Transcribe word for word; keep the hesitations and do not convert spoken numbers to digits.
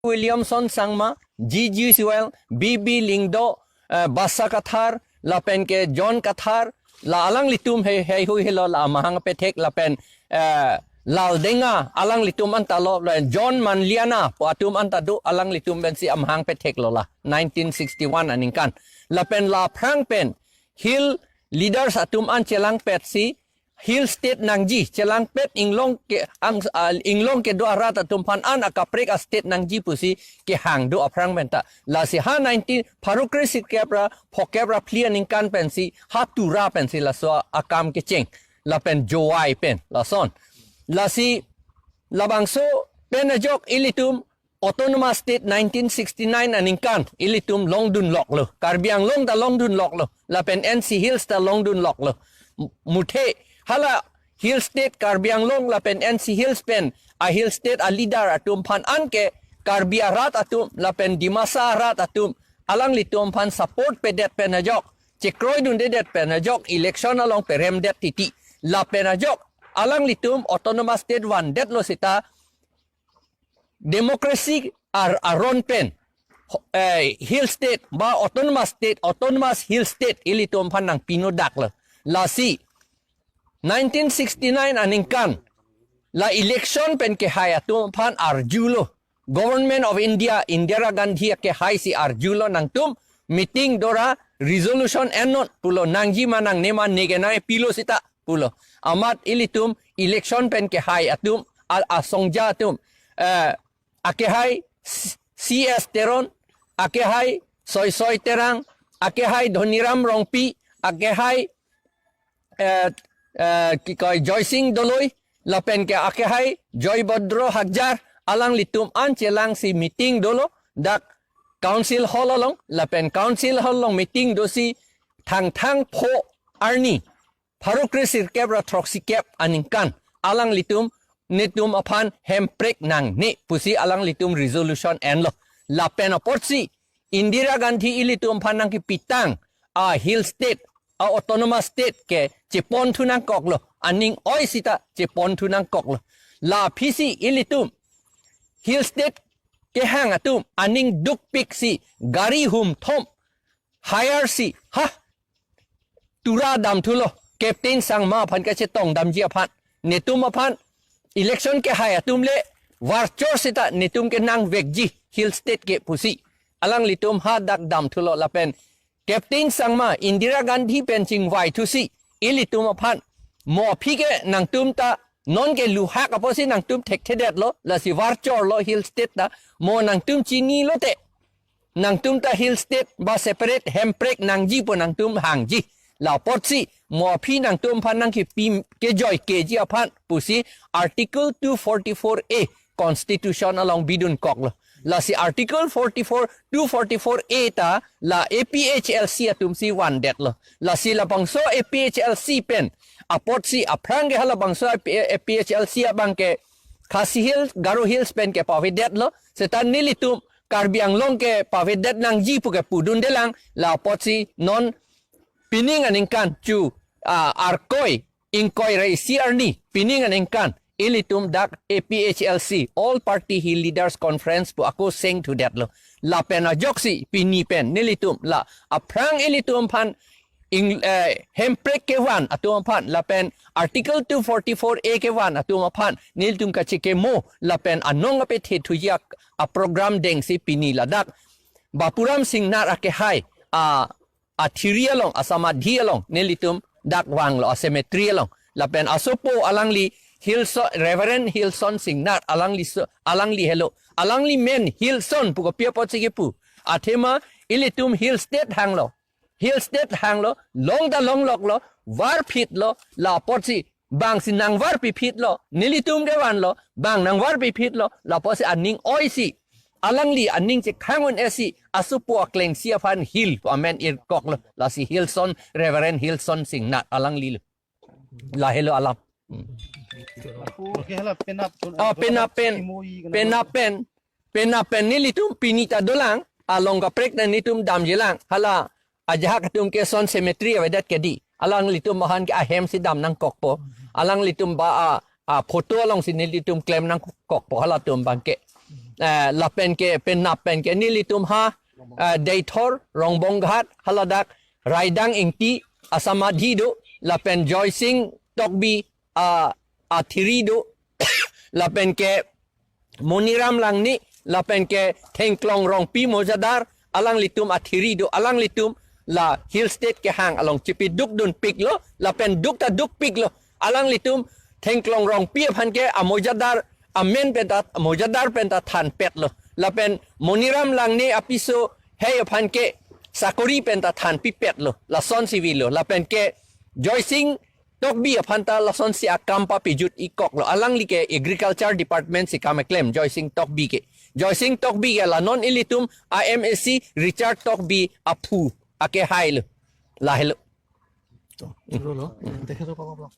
Williamson Sangma, G G Sewell, B B Lyngdoh, eh, Basa Kathar, lapen ke John Kathar, la alanglitum he, heihui helo la amahang apethek lapen, eh, Lal Denga alanglitum anta lo, lapen John Manliana pu atum anta do, alanglitum pensi amahang petheklo la nineteen sixty-one aningkan. Lapen la aphrang pen Hill leaders atum an chelangpetsi Hill State nangji, chelangpet inglong ke ang, ah, inglong kedo arat atum aphan an akaprek a-state nangji pusi kehang do aphrang pen ta. Lasi ha nineteen pharo kre sirkep ra phokep ra phli aningkan pensi ha Tura pensi laso akam kecheng. Lapen Jowai pen lason. Lasi labangso pen ajok ilitum Autonomous State nineteen sixty-nine aningkan ilitum longdunloklo. Karbi Anglong ta longdunloklo. Lapen N C Hills ta longdunloklo. M-, muthe hala Hill State Karbi Anglong lapen N C Hills pen a Hill State a leader atum aphan anke Karbi arat atum lapen Dimasa arat atum alanglitum aphan support pedet pen ajok, chekroidundedet pen ajok election along peremdet titi. Lapen ajok alanglitum Autonomous State vandetlo seta democracy ar aron pen, eh, Hill State ba Autonomous State, Autonomous Hill State ilitum aphan nangpinodaklo. Lasi nineteen sixty-nine aningkan la election pen kehai atum aphan arjulo. Government of India, Indira Gandhi akehaisi arjulo, nangtum meeting dora resolution ennon pulo, nangji ma nangne ma neke nangpilo seta pulo. Amat ilitum election pen kehai atum, al asongja atum, eh, akehai C-, C S Teron, akehai Soisoi Terang, akehai Dhoniram Rongpi, akehai, eh, eh, ki koi Joysing Doloi, lapen ke akehai Joybhodro Hakjar, alanglitum an chelangsi meeting dolo, dak council hall along, lapen council hall along meeting dosi Thangthang pho arni pharo kre sirkep ra throksikep aningkan alanglitum netum aphan hemprek nangne pusi alanglitum resolution enlo. Lapen apotsi Indira Gandhi ilitum aphan nangkepitang a Hill State, a Autonomous State ke cheponthu nangkoklo, aning oi seta cheponthu nangkoklo. La aphisi ilitum Hill State kehang atum aning dukpiksi gari humthom hire si, ha, Tura damthulo, Captain Sangma aphan kachetongdamji aphan. Netum aphan election kehai atum le varchor seta netum ke nangvekji Hill State ke pusi alanglitum hadak damthulo. Lapen Captain Sangma, Indira Gandhi pen chingvaithusi ilitum aphan, mo aphi ke nangtum ta non ke luhak apotsi nangtum thekthedetlo, lasi varchorlo Hill State ta, mo nangtum chinilote nangtum ta Hill State ba separate hemprek nangji pu nangtum hangji. La apotsi mo aphi nangtum aphan nangkepi kejoi keji aphan pusi Article two forty-four A Constitution along bidunkoklo. Lasi Article forty-four, two forty-four A ta la A P H L C atumsi vandetlo. Lasi labangso A P H L C pen apotsi aphrang ke halabangso A P H L C abang ke Khasi Hills, Garo Hills pen ke pavedetlo. Seta nelitum Karbi Anglong ke pavedet nangji pu ke pudundelang, la apotsi non pining aningkan chu, ah, Arkoi ingkoi ra isi arni, pining aningkan ilitum dak A P H L C, All Party Hill Leaders Conference pu ako sengthudetlo. Lapen ajoksi pini pen nelitum la aphrang ilitum aphan ing, eh, hemprek kevan atum aphan lapen Article two forty-four A kevan atum aphan nelitum kachekimo lapen anong apethethuji aprogram dengsi pini ladak Bapuram Singnar akehai a, athiri along, asamadhi along nelitum dak vanglo, a cemetery along. Lapen asopo alangli Hilson, Reverend Hilson Singnar alangli so, alangli helo. Alangli men Hilson pu kopi apotsi kepu? Athema ilitum Hill State hanglo. Hill State hanglo, long ta longloklo, varphitlo, la apotsi bangsi nangvarpiphitlo, nelitum kevanlo, bang nangvarpiphitlo, la apotsi aning oisi alangli aning chekhang un-esi asopo aklengsi aphan Hill pu amen irkoklo, lasi Hilson, Reverend Hilson Singnar alanglilo. Lahelo alam. Hmm. Oke, hala penap tun, ah, penap pen, penap pen, penap pen nelitum pini ta dolang, along kaprek ta nelitum damjilang, hala ajahak atum ke son cemetery avedet ke di, alanglitum aphan ke ahemsi dam nangkokpo, alanglitum ba a, a photo alongsi nelitum klem nangkokpo, halatum abang ke. eh, lapen ke penap pen ke nelitum ha, eh, Deithor, Rongbonghat, haladak Raidang Ingti asamadhi do, lapen Joysing Tokbi, ah, athiri do, lapen ke Moniram Langne, lapen ke Thengklong Rongpi Mojadar, alanglitum athiri do, alanglitum la Hill State kehang along chipiduk dunpiklo, lapen duk ta dukpiklo, alanglitum Thengklong Rongpi aphan ke amojadar, amen penta, amojadar penta thanpetlo, lapen Moniram Langne apiso hei aphan ke sakori penta thanpipetlo, lasonsi velo, lapen ke Joysing Tokbi aphan ta lasonsi akam papijut-ikoklo. Alangli ke Agriculture Department si kam keklem, Joysing Tokbi ke. Joysing Tokbi ke la non ilitum a-M A C Richard Tokbi aphu, akehai lo. Lahelo. To, churolo. Tekhetsong pangaplang.